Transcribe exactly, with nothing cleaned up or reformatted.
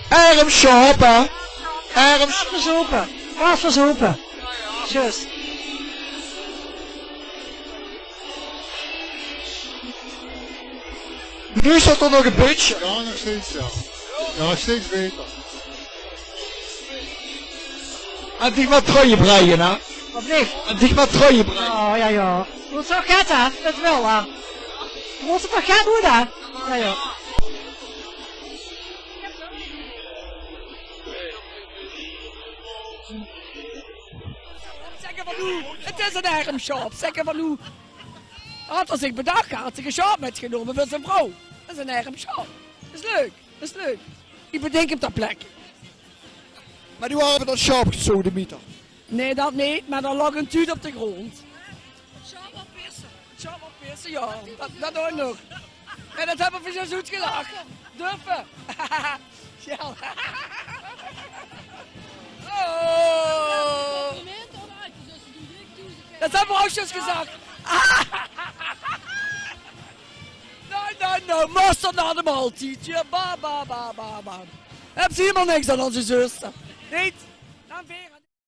Erm sjaop, hè? Erm sjaop. Verzopen. Kaas verzopen. Juist. Noe is det toch nog ein bietje. Ja, nog steeds, ja. Ja, steeds beter. En dich mer trui breie, hè? Wat blieft? En dich mer trui breie. Ja, ja, ja. Good zo, get, hè? Det wel, hè? Good zo, get, good, hè? Ja, ja. Zègke van oe, 't is ein erm sjaop. Zègke van oe. Had 'r zich bedach, had 'r ein sjaop mitgenómme veur zien vrouw. Det is ein erm sjaop. Is leuk, is leuk. Ich bedink 'm ter plekke. Mer doe haet 'r det sjaop gesodemieter. Nae, det neet, mer d'r laog ein tuut op de grónd. Sjaop op pisse. Sjaop op pisse, ja. Det, det ouch nog. En det höbbe v'r zojuus oetgelag. Duffe. Ja. Oh. Det höbbe v'r ouch zojuus gezag. Nae, nae, nae. Mosterd nao de maaltied. Ja, ba, ba, ba, ba, ba. Höbs se hielemaol niks aan, ózze zuster. Neet? Dan weer.